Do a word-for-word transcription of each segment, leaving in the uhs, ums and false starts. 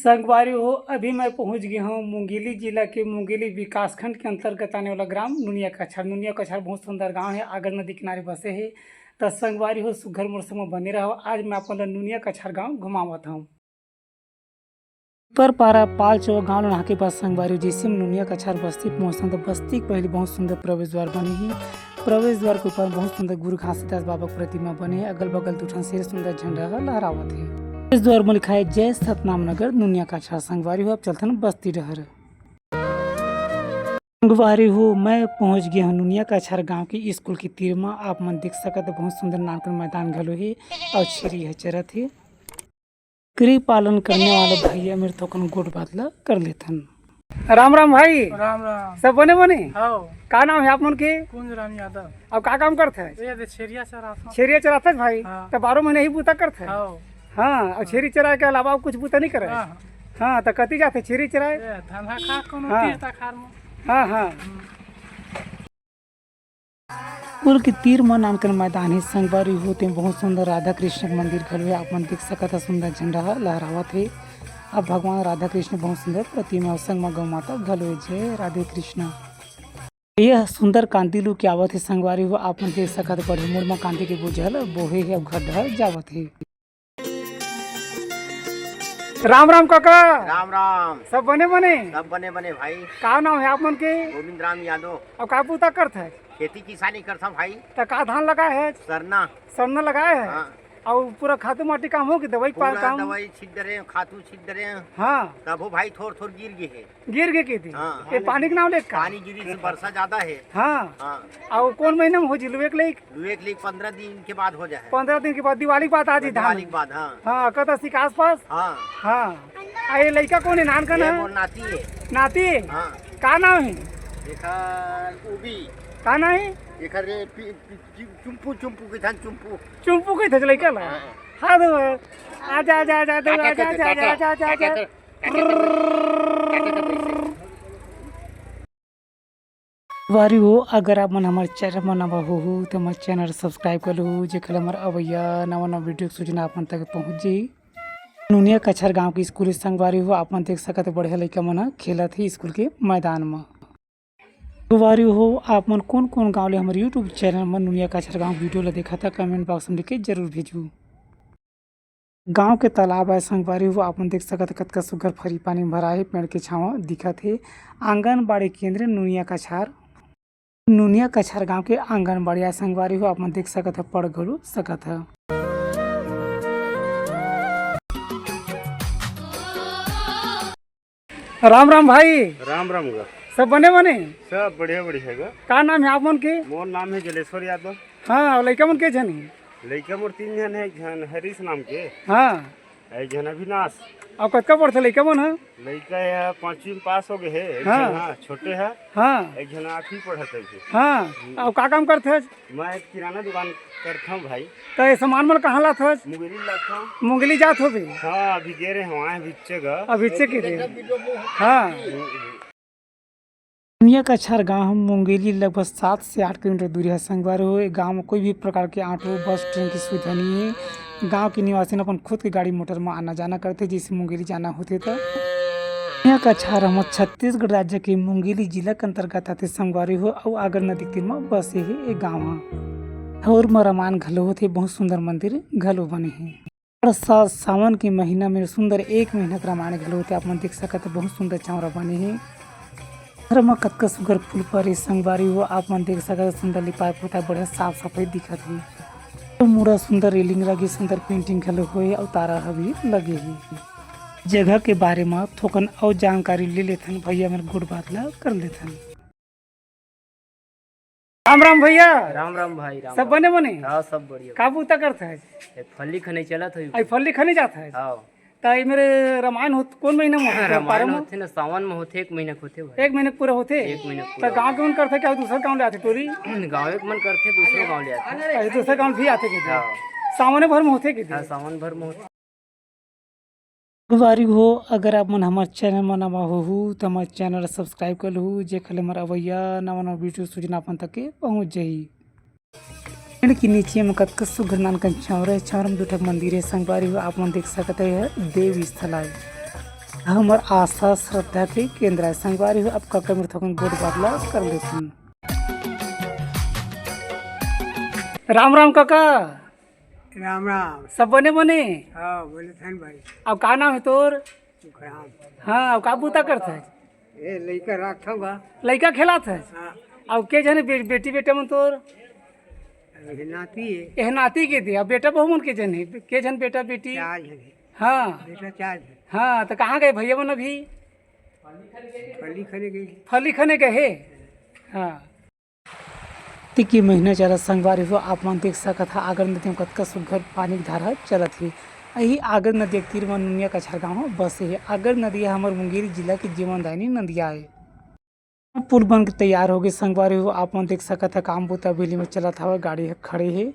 संगवारी हो, अभी मैं पहुंच गया हूं मुंगेली जिला के मुंगेली विकासखंड के अंतर्गत आने वाला ग्राम नुनिया कछार। नुनिया कछार बहुत सुंदर गांव है, आगर नदी किनारे बसे है। त संगवारी हो, सुघर मोर संग बने रहो। आज मैं आप मन ल नुनिया कछार गांव घुमावत हूं। परपारा पाल चौक गांव ल नहाके बाद संगवारी हो, जैसे हम नुनिया कछार बस्ती पहुंचथन, त बस्ती के पहली बहुत सुंदर प्रवेश द्वार बने हे। प्रवेश द्वार के ऊपर बहुत सुंदर गुरु घासीदास बाबा के प्रतिमा बने हे। अगल बगल दू ठन शेर सुंदर झंडा ह लहरावत हे। प्रवेश द्वार म लिखाए, "जय सतनाम नगर नुनिया कछार।" संगवारी हो, अब चलथन बस्ती डहर। संगवारी हो, मैं पहुंच गया हूं नुनिया कछार गांव के स्कूल के तीर म। आप मन देख सकत ह, बहुत सुंदर नानकन मैदान घलो हे अउ छेरी ह चरत हे। बकरी पालन करने वाला भैया मेर थोकन गोठ बात ल कर लेथन। राम राम भाई। राम राम। सब बने बने? हव। का नाम हे आप मन के? कुंज राम यादव। अउ का काम करथस? ए दे छेरिया चराथन। छेरिया चराथस भाई? हाँ। त बारह महीना ही बूता करथस? हव। हाँ, अउ छेरी चराए के अलावा अउ कुछ बूता नहीं करस? हाँ, हाँ। हाँ, त कति जाथस छेरी चराए? ए, धंधा खा कोनो हाँ। तीर तखार में। हाँ, हाँ। हम्म। पुल के तीर म नानकन मैदान हे संगवारी हो, तेम बहुत सुंदर राधा कृष्ण के मंदिर घलो हे। आप मन देख सकत ह, सुंदर झंडा ह लहरावत हे। अब भगवान राधा कृष्ण बहुत सुंदर प्रतिमा अउ संग म गौ माता घलो हे। जय राधे कृष्ण। यह सुंदर कांदी लू के आवत हे संगवारी हो, आप मन देख सकत ह, बढ़िया मुड़ म कांदी के बोझा ल बोहे हे, अब घर डहर जावत हे। राम राम काका। राम राम। सब बने बने? सब बने बने भाई। का नाम हे आप मन के? गोविंद राम यादव। अउ का बूता करथस? खेती किसानी करथन भाई। त का धान लगाए हस? सरना। सरना लगाए हस? हाँ। अउ पूरा खातू माटी काम हो कि दवाई पा-, पूरा काम? दवाई छिट डरे, खातू छिट डरे। हाँ। तभो भाई थोर थोर गिर गे हे। गिर गे कहिथे? हाँ। ए, पानी के नाम ले का? पानी गिरी से बरसा ज्यादा हे। हाँ। हाँ। अउ कोन महीना में हो जी लुए के लइक? लुए के लइक पंद्रह दिन के बाद हो जाए। पंद्रह दिन के बाद, दिवाली के बाद आ जी धान। दिवाली के बाद, हाँ। हाँ, इकतीस के आसपास? हाँ। हाँ। आ, ये लइका कोन हे? नानकन ये हे? मोर नाती हे। नाती? हाँ। का नाम हे? एकर उबी। का नाम हे? एकर ये पी-, पी-, चुम्पू, चुम्पू कहिथन, चुम्पू। चुम्पू कहिथे लइका ला? हाँ। हाँ, दो। आजा, आजा, आजा, दो, आजा, आजा, आजा, आजा, आजा। संगवारी हो, अगर आप मन हमर चैनल म नवा होहू, त हमर चैनल सब्सक्राइब कर लहू, जेकर ले हमर अवइया नवा-नवा वीडियो के सूचना आप मन तक पहुंच जाही। नुनिया कछार गांव के स्कूल संगवारी हो, आप मन देख सकत ह, बढ़िया लइका मन ह खेलत हे स्कूल के मैदान म। संगवारी हो, आप मन कोन-कोन गांव ले हमर YouTube चैनल म नुनिया कछार गांव वीडियो ल देखत ह, कमेंट बॉक्स म लिख के जरूर भेजू। गांव के तालाब आय संगवारी हो, आप मन देख सकत ह कतका सुग्घर फरी पानी भरा हे, पेड़ के छांव दिखत हे। आंगनबाड़ी केंद्र नुनिया कछार, नुनिया कछार गांव के आंगनबाड़ी आय संगवारी हो, आप मन देख सकत ह, पढ़ घलो सकत ह। राम राम भाई। राम राम गा। सब बने बने? सब बढ़िया बढ़िया गा। का नाम हे आप मन के? मोर नाम हे जलेश्वर यादव। हाँ, अउ लइका मन के झन हे? लइका मोर तीन झन हे, एक झन हरीश नाम के। हाँ। एक झन अविनाश। अउ कतका पढ़थे लइका मन ह? लइका ये पांचवी में पास हो गए हे, एक हाँ। झन ह छोटे हे। हाँ। एक झन आठवीं पढ़त हे अभी। हाँ। हम्म। अउ का काम करथस? मैं एक किराना दुकान करथंव भाई। त ये सामान मन कहाँ लाथस? मुंगेली लाथंव। मुंगेली जात होबे? हाँ, अभी गे रहे हवं, अभी चेक। अभी चेक के दे। हाँ। हम्म, हम्म। नुनिया कछार गांव ह मुंगेली लगभग सात से आठ किलोमीटर दूरी हे संगवारी हो। ए गांव म कोई भी प्रकार के ऑटो, बस, ट्रेन के सुविधा नइ हे। गांव के निवासी मन अपन खुद के गाड़ी मोटर म आना जाना करथे, जइसे मुंगेली जाना होथे त। नुनिया कछार हमर छत्तीसगढ़ राज्य के मुंगेली जिला के अंतर्गत आथे संगवारी हो, अउ आगर नदी के तीर म बसे हे ए गांव ह। ठौर म रामायण घलो होथे, बहुत सुंदर मंदिर घलो बने हे। हर साल सावन के महीना में सुंदर एक महीना के रामायण घलो होथे। आप मन देख सकत ह, बहुत सुंदर चौरा बने हे। घर म कतका सुंदर फूल परे संगवारी हो, आप मन देख सकत ह, सुंदर लिपाय पोताय, बढ़िया साफ सफाई दिखत हे। मुड़ा सुंदर रेलिंग लगे, सुंदर पेंटिंग घलो होए अउ तारा ह भी लगे हे। जगह के बारे म थोकन अउ जानकारी ले लेथन, भैया मेर गोठ बात ल कर लेथन। राम राम भैया। राम राम भाई, राम सब राम। बने बने? हाँ, सब बढ़िया। का बूता करत हस? ए, फल्ली खने चलत हई। आई फल्ली खने जात हस? हाँ। त ए मेर रामायण होत, कोन महीना में होथे? रामायण पारा में? होथे ना, सावन में होथे, एक महीना के होथे भाई। एक महीना के पूरा होथे? एक महीना के त पूरा। गाँव के मन करथे क्या, दूसर गाँव ले आथे टोली? गाँव के मन करथे, दूसरो गाँव ले आथे। अच्छा, दूसर गाँव भी आथे के? हाँ। सावने भर में होथे के? हाँ, सावन भर में होथे। संगवारी हो, अगर आप मन हमर चैनल म नवा होहू, त हमर चैनल ल सब्सक्राइब कर लहू, जेखर ले हमर अवइया नवा-नवा वीडियो सूचना अपन तक के पहुंच जाही। पेड़ के नीचे म कतका सुग्घर नानकन छांवरा हे, छांवरा म दू ठक मंदिर हे। संगवारी हो, आप मन देख सकत ह, एह देव स्थल आय। हमर आस्था श्रद्धा के केंद्र आय। संगवारी हो, अब कका मेर थोकन गोठ बात ला कर लेथन। राम राम कका। राम राम। सब बने बने? हाँ, बोले थन भाई। अब का नाम हे तोर? राम। हाँ, अब का बूता करत हस? ए, लइका राखथंव गा। लइका खेलात हस? हाँ। अब के झन हे बे-, बेटी बेटा मन तोर? अरे, नाती हे। एह नाती के दे, अब बेटा बहू मन के झन हे? के झन बेटा बेटी? चार झन हे। हाँ। बेटा चार झन। हाँ, त कहाँ गए भैया मन अभी? फली खने गए। फली खने गए हे? हाँ। तिकी महीना चलत संगवारी हो, आप मन देख सकत हा आगर नदी म कतका सुग्घर पानी के धारा चलत हे। यही आगर नदी के तीर म नुनिया कछार गांव ह बसे हे। आगर नदिया हमर मुंगेली जिला के जीवनदायिनी नदिया आय। पुल बन के तैयार हो गे संगवारी हो, आप मन देख सकत हा काम बूता बिजली म चलत हवय, गाड़ी ह खड़े हे।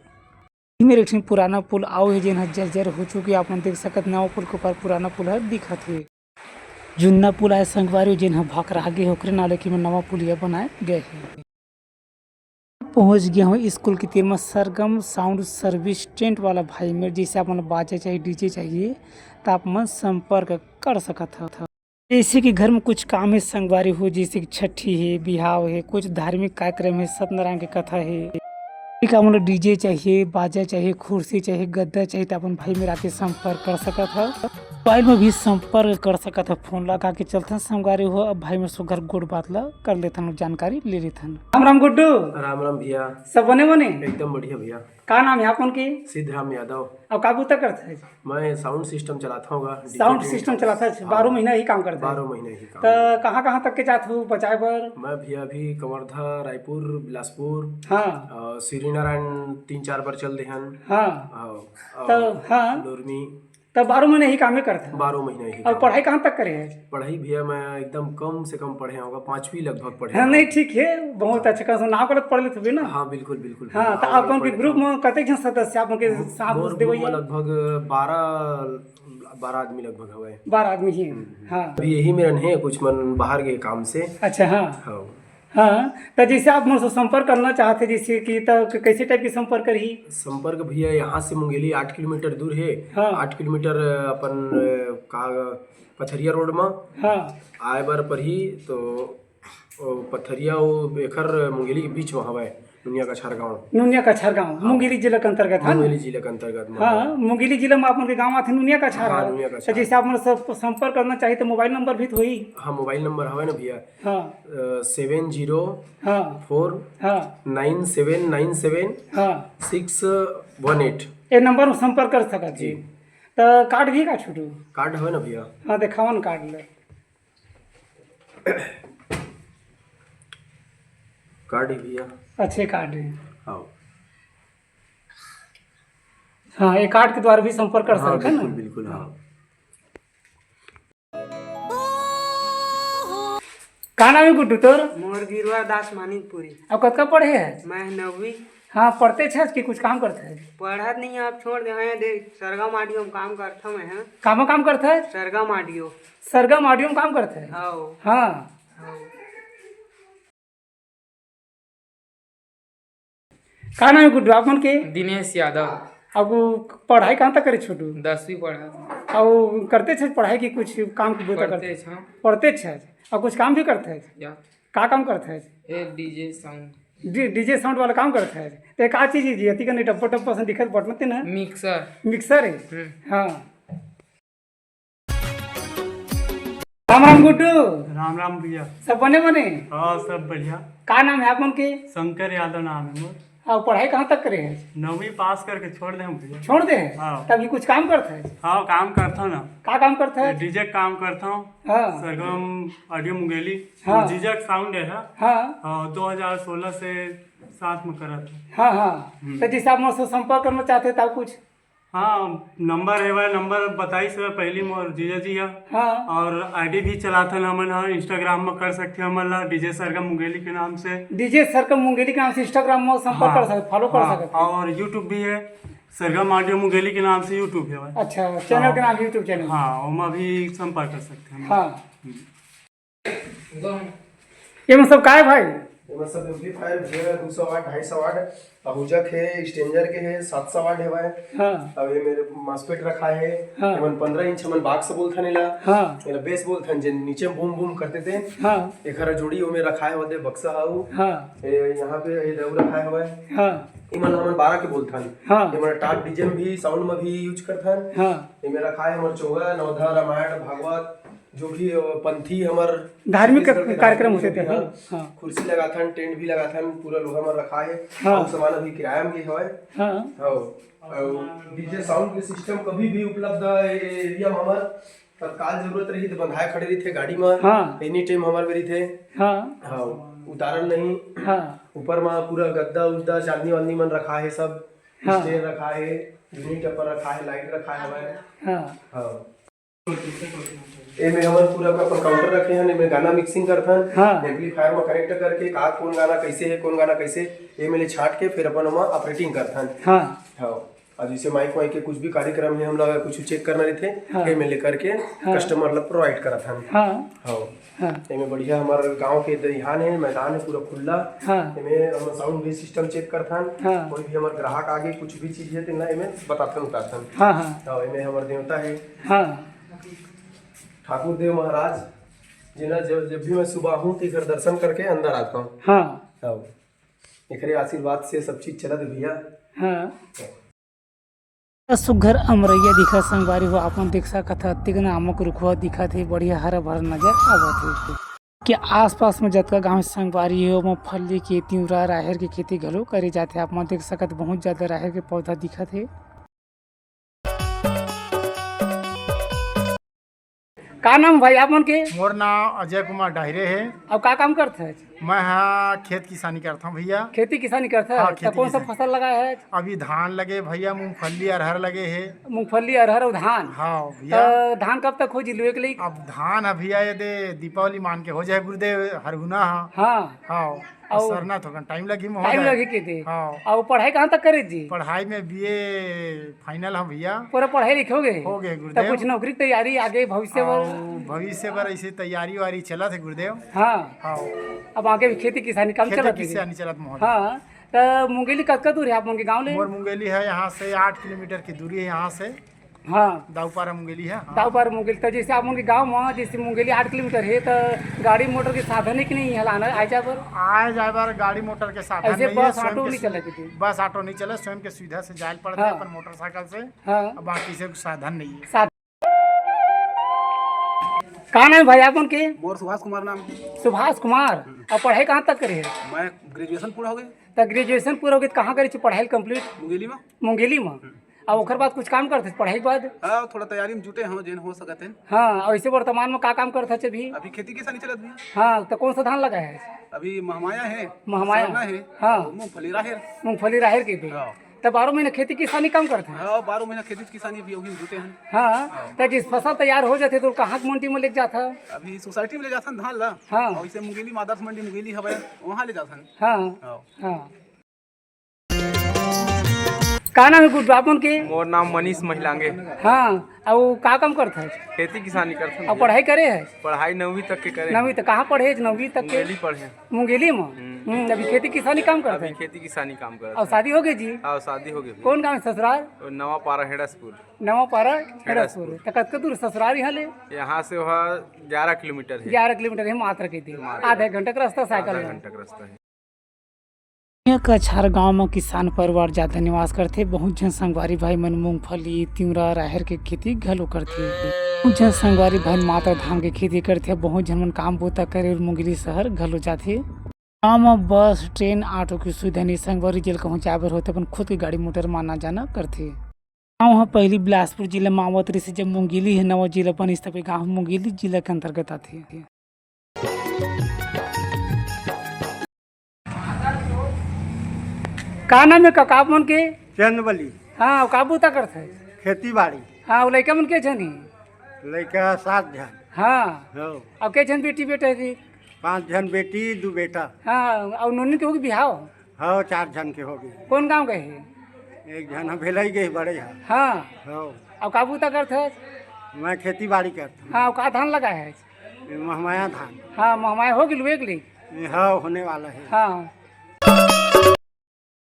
इही मेर एक ठिन पुराना पुल अउ हे, जेन ह जर्जर हो चुके। आप मन देख सकत, नवा पुल के ऊपर पुराना पुल ह दिखत हे। जुन्ना पुल आय संगवारी, जेन ह भकरा गे हे, ओकरे नाव लेके एमा नवा पुलिया बनाए गए हे। पहुंच गया हूँ स्कूल के तीर म सरगम साउंड सर्विस टेंट वाला भाई मेर। जैसे आप मन बाजा चाहिए, डीजे चाहिए, त आप मन संपर्क कर सकत हव। जैसे कि घर में कुछ काम हे संगवारी हो, जैसे कि छठी हे, बिहाव हे, कुछ धार्मिक कार्यक्रम हे, सत्यनारायण के कथा हे, ठीक है, आप मन ला डीजे चाहिए, बाजा चाहिए, कुर्सी चाहिए, गद्दा चाहिए, त अपन भाई मेर आके संपर्क कर सकत हव। मोबाइल में भी संपर्क कर सकत हव, फोन लगा के चलथन संगवारी हो। अब भाई मेर सुघर गोठ बात ला कर लेथन, जानकारी ले लेथन। राम राम गुड्डू। राम राम भैया। सब बने बने? एकदम बढ़िया भैया। का नाम हे आपन के? सिद्धराम यादव। अउ का बूता करत हस? मैं साउंड सिस्टम चलात हूँ गा, DJ sound tent system house. चलात हस? हाँ। बारह महीना ही काम करत हस? बारह महीना ही काम। त कहाँ कहाँ तक के जात हो बचाए बर? मैं भैया अभी कवर्धा, रायपुर, बिलासपुर, हाँ। अ, श्रीनारायण तीन चार बार चल दे हन। हाँ। हाँ, त, अ, हाँ। लोरमी। त बारह महीना ही कामे करत हस? बारह महीना ही अउ काम। पढ़ाई कहाँ तक करे हस? पढ़ाई भैया मैं एकदम कम से कम पढ़े हूँ, पाँचवीं लगभग पढ़े हाँ, हूँ। नहीं, ठीक है, बहुत हाँ। अच्छा, कम से कम नाव करत पढ़ लेत होबे ना? हाँ, बिल्कुल, बिल्कुल, हाँ, बिल्कुल। त आप मन के ग्रुप में कतेक झन सदस्य, आप मन के साथ मोर दोस्त ग्रुप में देवइया? लगभग बारह, बारह आदमी लगभग हवय। बारह आदमी ही? हम्म, हम्म। हाँ। अभी यही में रहे, कुछ मन बाहर गए काम से। अच्छा, हाँ। हाँ। हाँ, त जैसे आप मन से संपर्क करना चाहत हे, जैसे कि, त क-, कैसे टाइप के संपर्क करही? संपर्क भैया, यहाँ से मुंगेली आठ किलोमीटर दूर हे। हाँ। आठ किलोमीटर अपन, अ, का, पथरिया रोड म हाँ। आए बर परही, तो ओ, पथरिया अउ एखर मुंगेली के बीच म हवय, नुनिया कछार गांव। नुनिया कछार गांव, हाँ। मुंगेली जिला के अंतर्गत, है ना? मुंगेली जिला के अंतर्गत म हाँ, हवय। मुंगेली जिला म आप मन के गांव आथे, नुनिया कछार हाँ, हवय। नुनिया कछार। त जैसे आप मन सब संपर्क करना चाही, त मोबाइल नंबर भी तो होही। हाँ, मोबाइल नंबर हवय ना भैया? हाँ। अ, सेवन जीरो हाँ। फोर हाँ। नाइन सेवन नाइन सेवन हाँ। सिक्स वन एट। ए नंबर म संपर्क कर सकत जी। हे। त कार्ड भी का छोटू? कार्ड हवय ना भैया? हाँ, देखावन कार्ड ले। कार्ड ही भैया। अच्छे कार्ड है। हाँ। हाँ, ये कार्ड के द्वारा भी संपर्क कर हाँ, सकते हैं ना? बिल्कुल, बिल्कुल, हाँ। का नाम है गुड्डू तोर? मोर गिरवा दास मानिकपुरी। अब कतका पढ़े है? मैं नौवीं। हाँ, पढ़ते छस कि कुछ काम करते है? पढ़त नहीं, अब छोड़ दे हैं, देख, सरगम ऑडियो में काम करता मैं, हाँ। कामा काम करते है? सरगम ऑडियो। सरगम ऑडियो में काम करते है? हाँ। हाँ। हाँ। का नाम है गुड्डू आप मन के? दिनेश यादव। अब वो पढ़ाई कहाँ तक करे छोटू? दसवीं पढ़ा। अब वो करते छे पढ़ाई की कुछ काम की बूता करते? पढ़ते छे। पढ़ते छे। अब कुछ काम भी करते हैं? या। का काम करते हैं? ए, DJ sound. D-, DJ sound वाला काम करते हैं। तो एक आ चीज जी, अति का नहीं टप्पो टप्पो से दिखत बटन ते ना? मिक्सर। मिक्सर है? हम्म। हाँ। राम राम गुड्डू। राम राम भैया। सब बने बने? हाँ, सब बढ़िया। का नाम है आप मन के? शंकर यादव नाम है मोर। और पढ़ाई कहाँ तक करे है? नौवीं पास करके छोड़ दे हम भैया। छोड़ दे है? हाँ। तब ये कुछ काम करते है? हाँ, काम करता हूँ ना। का काम करते है? डीजे काम करता हूँ। हाँ। सरगम ऑडियो मुंगेली। हाँ। वो जीजा के साउंड है, हाँ। हाँ। हाँ, दो हज़ार सोलह से साथ में करत है। हाँ, हाँ। हम्म। तो जैसे आप मुझसे संपर्क करना चाहते हैं, तब कुछ हाँ, नंबर है भाई, नंबर बताइस है पहली मोर जीजा जी है। हाँ। और आईडी भी चलाथन हमन ह, Instagram में कर सकते हैं हमन ला, डीजे सरगम मुंगेली के नाम से। डीजे सरगम मुंगेली के नाम से Instagram में संपर्क हाँ, कर सकते, follow कर हाँ, सकते हैं। और YouTube भी है, सरगम ऑडियो मुंगेली के नाम से YouTube है भाई। अच्छा, चैनल हाँ। के नाम YouTube चैनल। हाँ, ओमा भी संपर्क कर सकते हैं हम। हाँ। हम्म। ये मतलब काय भाई? एमा सब एम्पलीफायर भी हे, दू सौ वाट, ढाई सौ वाट, आहूजा के हे, स्ट्रेंजर के हे, सात सौ वाट हेवय। हाँ। अब ये मेरे मॉसफेट रखा हे। हाँ। एमन पंद्रह इंच हमन बॉक्स बोलथन एला। हाँ। एला बेस बोलथन, जे नीचे में बूम बूम करथे ते। हाँ। एखर जोड़ी ओमे रखा हे, ओदे बक्सा हऊ। हाँ। ए, यहाँ पे ये दऊ रखा हेवय। हाँ। एमन हमन बारह के बोलथन। हाँ। एमन टॉप डीजे में भी, साउंड में भी यूज करथन। हाँ। एमे रखा हे हमर चोंगा, नवधा, रामायण, भागवत, जो भी, अ, पंथी हमर धार्मिक छत्तीसगढ़ के कार्यक्रम धार्मिक होथे जो भी, तेन, हाँ, हाँ। कुर्सी लगाथन, टेंट भी लगाथन, पूरा लोहा मन रखा हे। हाँ। अउ सामान अभी किराया में भी हवय। हाँ। हाँ। अउ डीजे साउंड के सिस्टम कभी भी उपलब्ध हे ए-, एरिया में हमर तत्काल जरूरत रही तो बंधाए खड़े रहिथे गाड़ी में। हाँ। एनी टाइम हमर में रहिथे। हाँ। हाँ, उतारन नहीं। हाँ। ऊपर में पूरा गद्दा उद्दा, चांदनी वांदनी मन रखा हे सब। हाँ। स्टैंड रखा हे, यूनिट ऊपर रखा हे, लाइट रखा हे हमारे। हाँ। हाँ। एमे हमन पूरा अपन काउंटर रखे हन, एमे गाना मिक्सिंग करथन, हाँ। एम्पलीफायर में कनेक्ट करके का कोन गाना कैसे हे, कोन गाना कैसे, एमे ले छांट के फिर अपन ओमा ऑपरेटिंग करथन। हाँ। हाँ। और जैसे माइक वाइक के कुछ भी कार्यक्रम हे, हमला कुछ चेक करना रहिथे, हाँ। एमे ले करके हाँ। कस्टमर ला प्रोवाइड करथन। हाँ। हाँ। हाँ। एमे बढ़िया हमर गांव के दइहान हे, मैदान हे पूरा खुला। हाँ। एमे हम साउंड भी सिस्टम चेक करथन। हाँ। कोई भी हमर ग्राहक आगे कुछ भी चीज हे, तेन ला एमे बताथन उतारथन। हाँ, हाँ। हाँ, एमे हमर देवता हे। हाँ। ठाकुर देव महाराज, जेला जब, जब भी मैं सुबह आहूँ, तो एकर दर्शन करके अंदर आता हूँ। हाँ। हाँ। एकरे आशीर्वाद से सब चीज चलत हे भैया। हाँ। सुग्घर अमरैया दिखत संगवारी हो, आप मन देख सकत ह, अतिक नामक रुखवा दिखत हे, बढ़िया हरा भरा नजर आवत हे। के आसपास में जतका गांव संगवारी हे, ओमा फल्ली के, तिंवरा, राहेर के खेती घलो करे जाथे। आप मन देख सकत, बहुत ज्यादा राहेर के पौधा दिखत हे। का नाम भाई आप मन के? मोर नाम अजय कुमार डाहिरे हे। अउ का काम करथस? मैं हा खेत किसानी करथंव भैया। खेती किसानी करथस? हाँ, त खेती कौन सा किसानी। फसल लगाए हस? अभी धान लगे भैया, मूंगफली, अरहर लगे हे। मूंगफली, अरहर अउ धान? हाँ भैया। त धान कब तक हो जी लुए के लइक? अब धान ह भैया, ये दे दीपावली मान के हो जाए गुरुदेव, हरहुना ह। हाँ। हाँ। अउ सरना थोकन टाइम लगही मोह टाइम जाए। लगही के दे। हाँ। अउ पढ़ाई कहाँ तक करे जी? पढ़ाई में बीए फाइनल ह भैया। पूरा पढ़ाई लिखे हो गए? हो गए त गुरुदेव। कुछ नौकरी के तैयारी आगे भविष्य बर? अउ भविष्य बर ऐसे तैयारी वारी चलत हे गुरुदेव। हाँ। हाँ। अब आगे भी खेती किसानी काम खेती चलत हे जी? किसानी चलत मोहन। हाँ। त मुंगेली कतका दूर हे आप मन के गाँव ले? मोर मुंगेली हे यहाँ से आठ किलोमीटर की दूरी हे यहाँ से। हाँ। दाऊपारा मुंगेली हे, हाँ। दाऊपारा मुंगेली। त जैसे आप मन के गाँव म जैसे मुंगेली आठ किलोमीटर हे, त गाड़ी मोटर के साधन हे कि नहीं इहाँ लाना, आए जाए बर? आए जाए बर गाड़ी मोटर के साधन ऐसे नहीं हे, बस, स्वयं ऑटो के नहीं सु-, चले कुछ? बस, ऑटो नहीं चले, स्वयं के सुविधा से जाए ल पड़थे, हाँ। अपन मोटरसाइकिल से। हाँ। अब बाकी से साधन नहीं हे। साध-, का नाम हे भाई आप मन के? मोर सुभाष कुमार नाम हे। सुभाष कुमार। हम्म। अउ पढ़ाई कहाँ तक करे हे? मैं ग्रेजुएशन पूरा हो गए। त ग्रेजुएशन पूरा हो गए, त कहाँ करे छी पढ़ाई complete? मुंगेली में। मुंगेली में? हम्म। अउ ओकर बाद कुछ काम करथे पढ़ाई के बाद? हाँ, थोड़ा तैयारी में जुटे हों, जेन हो सकत हे। हाँ, अउ ऐसे वर्तमान में का काम करथस अभी? अभी खेती किसानी चलत हे। हाँ, त कौन सा धान लगाए हस? अभी महमाया हे, महमाया। सरना हे, हाँ। अउ मूंगफली राहेर। मूंगफली राहेर के भी। हाँ। त बारह महीना खेती किसानी काम करथस? हाँ, बारह महीना खेती किसानी अभी ओही में जुटे हन। हाँ, हाँ। त जिस फसल तैयार हो जाथे त कहाँ के मंडी में लेके जाथस? अभी सोसाइटी में ले जाथन धान ला। हाँ। अउ ऐसे मुंगेली में आदर्श मंडी मुंगेली हवय, वहाँ ले जाथन। हाँ। हाँ। हाँ। का नाम हे गुड्डू आप मन के? मोर नाम मनीष महिलांगे। हाँ, अउ का काम करथस? खेती किसानी करथन अउ भैया। पढ़ाई करे हस? पढ़ाई नवीं तक के करे हन। नवीं तक कहाँ पढ़े हस? नवीं तक के? मुंगेली पढ़े। मुंगेली में? हम्म। हम्म, अभी खेती किसानी काम करथस? अभी खेती किसानी काम करत अउ हन। शादी हो गए जी? हाँ, शादी हो गए भैया। कौन गाँव हे ससुराल? वो नवा पारा हेड़सपुर। नवा पारा हेड़सपुर। हेड़सपुर। त कतका दूर ससुराल यहाँ ले? यहाँ से वह ग्यारह किलोमीटर हे। ग्यारह किलोमीटर हे मात्र के दिन। मात्र। आधा एक घंटा के रास्ता साइकिल आधा में। घंटा के रास्ता हे। कछार गांव म किसान परिवार जादा निवास करथे। बहुत झन संगवारी भाई मन मूंगफली, तिंवरा, राहेर के खेती घलो करथे। बहुत झन संगवारी भाई मात्र धान के खेती करथे। बहुत झन मन काम बूता करे बर मुंगेली शहर घलो जाथे। गांव म बस, ट्रेन, ऑटो के सुविधा नइ संगवारी, जेला कहूं जाए बर होथे, अपन खुद के गाड़ी मोटर म आना जाना करथे। गांव ह पहिली बिलासपुर जिला म आवत रिहिस, जब मुंगेली ह नवा जिला बनिस, तब ये गांव ह मुंगेली जिला के अंतर्गत आथे। का नाम हे कका आप मन के? चंदबली। हाँ, का बूता करथे? खेती बाड़ी। हाँ, अउ लइका मन के झन हे? लइका सात झन। हाँ। हो। अउ के झन बेटी बेटा हे? पाँच झन बेटी, दू बेटा। हाँ, अउ नोनी के होगे बिहाव? हाँ, चार झन के होगे। कौन गाँव गए हे? एक झन ह भेलई गए, बड़े ह। हाँ। हो। अउ का बूता करथे? मैं खेती बाड़ी करथंव। हाँ, अउ का धान लगाए हे? ये महमाया धान। हाँ, महमाया होगे लुए के लइक? हाँ, होने वाला है। हाँ।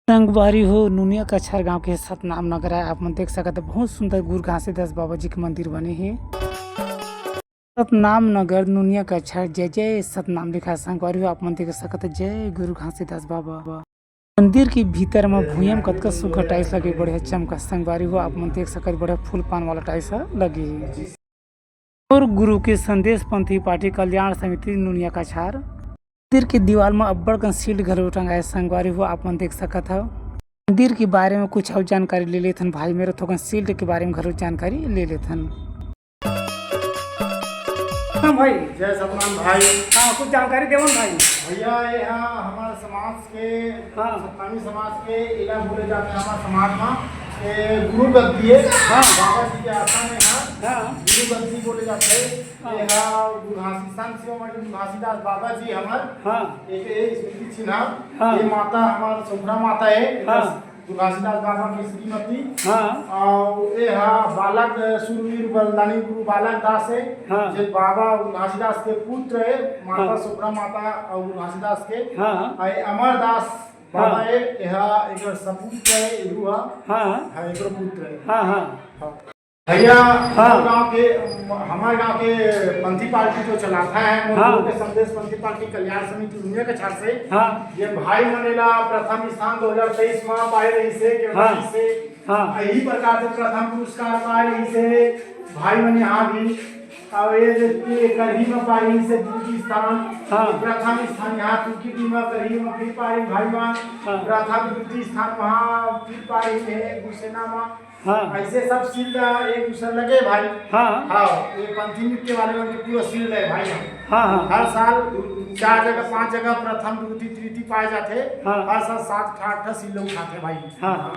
संगवारी हो, नुनिया कछार गांव के सतनाम नगर आय। आप मन देख सकत ह, बहुत सुंदर गुरु घासीदास बाबा जी के मंदिर बने हे। सतनाम नगर नुनिया कछार, जय जय सतनाम लिखा हे। संगवारी हो, आप मन देख सकत ह, जय गुरु घासीदास बाबा। मंदिर के भीतर म भुइयां म कतका सुघ्घर टाइल्स लगे, बढ़िया चमका। संगवारी हो, आप मन देख सकत ह, बढ़िया फूल पान वाला टाइल्स ह लगे हे। और गुरु के संदेश पंथी पार्टी कल्याण समिति नुनिया कछार। मंदिर के दीवार म अब्बड़ कन शील्ड घलो टंगाए। संगवारी हो, आप मन देख सकत हव। मंदिर के बारे म कुछ अउ जानकारी ले लेथन भाई मेर, थोकन शील्ड के बारे म घलो जानकारी ले लेथन। हाँ भाई। जय सतनाम भाई। हाँ, कुछ जानकारी देवन भाई। भैया, ये हा हमारे समाज के, हाँ। सतनामी समाज के, इला बोले जाथे हमारे समाज म, ये गुरु गद्दी हे। हाँ। बाबा जी के आसन हे हा। हाँ। गुरु गद्दी बोले जाथे। हाँ। ये हा गुरु घासी, संत शिरोमणि गुरु घासीदास बाबा जी हमर। हाँ। एक, एक स्मृति चिन्ह। हाँ। ये माता हमार सोखरा माता हे। हाँ। गुरु घासीदास बाबा की श्रीमती। हाँ। अउ ये हा बालक, शूरवीर बलिदानी गुरु बालक दास हे। हाँ। जे बाबा गुरु घासीदास के पुत्र हे, माता हाँ। सोखरा माता अउ गुरु घासीदास के। हाँ। अउ ये अमर दास बाबा हाँ। हे, ये हा एकर सपूत हे, ये हा। हाँ। हाँ, एकर पुत्र हे। हाँ, हाँ। हाँ। भैया, हाँ। हमर गांव के, हमारे गांव के पंथी पार्टी जो चलाता है, वो हाँ। गुरु के संदेश पंथी पार्टी कल्याण समिति नुनिया कछार से। हाँ। ये भाई मन एला प्रथम स्थान दो हज़ार तेईस में पाए रहिस हे, केवड़ा हाँ। से। हाँ। यही प्रकार से प्रथम पुरस्कार पाए रहिस हे भाई मन यहाँ भी। और ये देखिए, करही में पाए रहिस हे दूसरी स्थान। हाँ। प्रथम स्थान यहाँ तुर्की टीम में, करही में फिर पाए भाई मन। हाँ। प्रथम, दूसरी स्थान वहाँ फिर पाए रहिस हे गुरुसेना में। हाँ। ऐसे सब शील्ड एक दूसरे लगे भाई। हाँ। हाँ, ये पंथी नृत्य वाले मन के पूरा शील्ड हे भाई। हाँ, हाँ। हर साल चार जगह, पांच जगह प्रथम, द्वितीय, तृतीय पाए जाथे। हाँ। हर साल सात ठा, आठ ठा शील्ड उठाथे भाई। हाँ।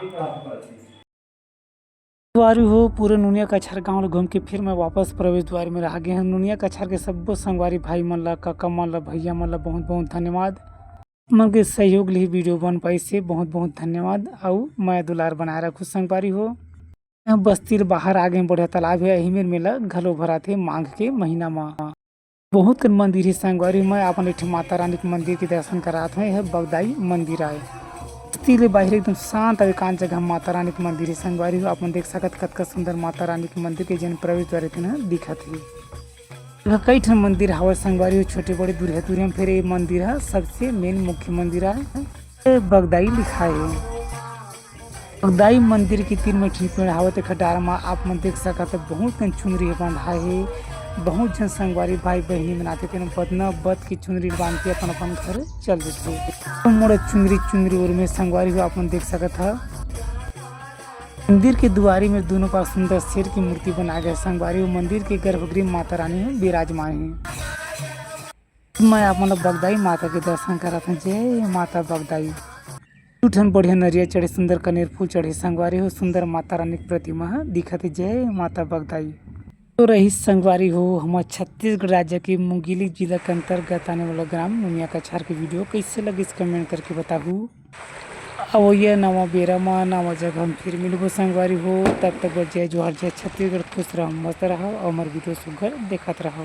संगवारी हो, पूरे नुनिया कछार गांव ल घूम के फिर मैं वापस प्रवेश द्वार में रह गए हूँ। नुनिया कछार के सब्बो संगवारी भाई मन ला, काका मन ला, भैया मन ला बहुत बहुत धन्यवाद। मन के सहयोग ले ही वीडियो बन पाइस हे। बहुत बहुत धन्यवाद अउ मया दुलार बनाए रखू संगवारी हो। बस्ती ले बाहर आ गए, बढ़िया तालाब हे, एही मेर मेला घलो भराथे माघ के महीना म। बहुत कन मंदिर हे संगवारी, मैं अपन एक ठे माता रानी के मंदिर के दर्शन करात हूँ। यह बगदाई मंदिर आय। बस्ती ले बाहर एकदम शांत अउ एकांत जगह माता रानी के मंदिर हे संगवारी हो। आप मन देख सकत कतका सुंदर माता रानी के मंदिर के जेन प्रवेश द्वार हे तेन ह दिखत हे। एमा कई ठन मंदिर हावय संगवारी हो, छोटे बड़े दूरिहा दूरिहा म, फेर ये मंदिर ह सबसे मेन मुख्य मंदिर आय। ये बगदाई लिखाय हे। बगदाई मंदिर के तीर म एक ठिन पेड़ हावय, तेखर डार म आप मन देख सकत हव, बहुत कन चुनरी ह बंधाय हे। बहुत झन संगवारी भाई बहिनी मन आथे, तेन बदना बद के चुनरी ल बांध के अपन अपन घर चल देथे। मोड़ा चुनरी चुनरी ओर में संगवारी हो, आप मन देख सकत हव। मंदिर के दुआरी में दूनों पास सुंदर शेर के मूर्ति बनाए गए हे संगवारी हो। मंदिर के गर्भगृह माता रानी ह विराजमान हे। मैं आप मन ल बगदाई माता के दर्शन करात हूँ। जय माता बगदाई। दू ठन बढ़िया नरिया चढ़े, सुंदर कनेर फूल चढ़े संगवारी हो। सुंदर माता रानी के प्रतिमा ह दिखत हे। जय माता बगदाई। तो रहिस संगवारी हो, हमर छत्तीसगढ़ राज्य के मुंगेली जिला के अंतर्गत आने वाला ग्राम नुनिया कछार के वीडियो। कैसे लगिस, comment करके बताहू। अवइया नवा बेरा म नवा जगह म फिर मिलबो संगवारी हो। तब तक बर जय जोहार, जय छत्तीसगढ़। खुश रहव, मस्त रहव अउ हमर वीडियो सुग्घर देखत रहव।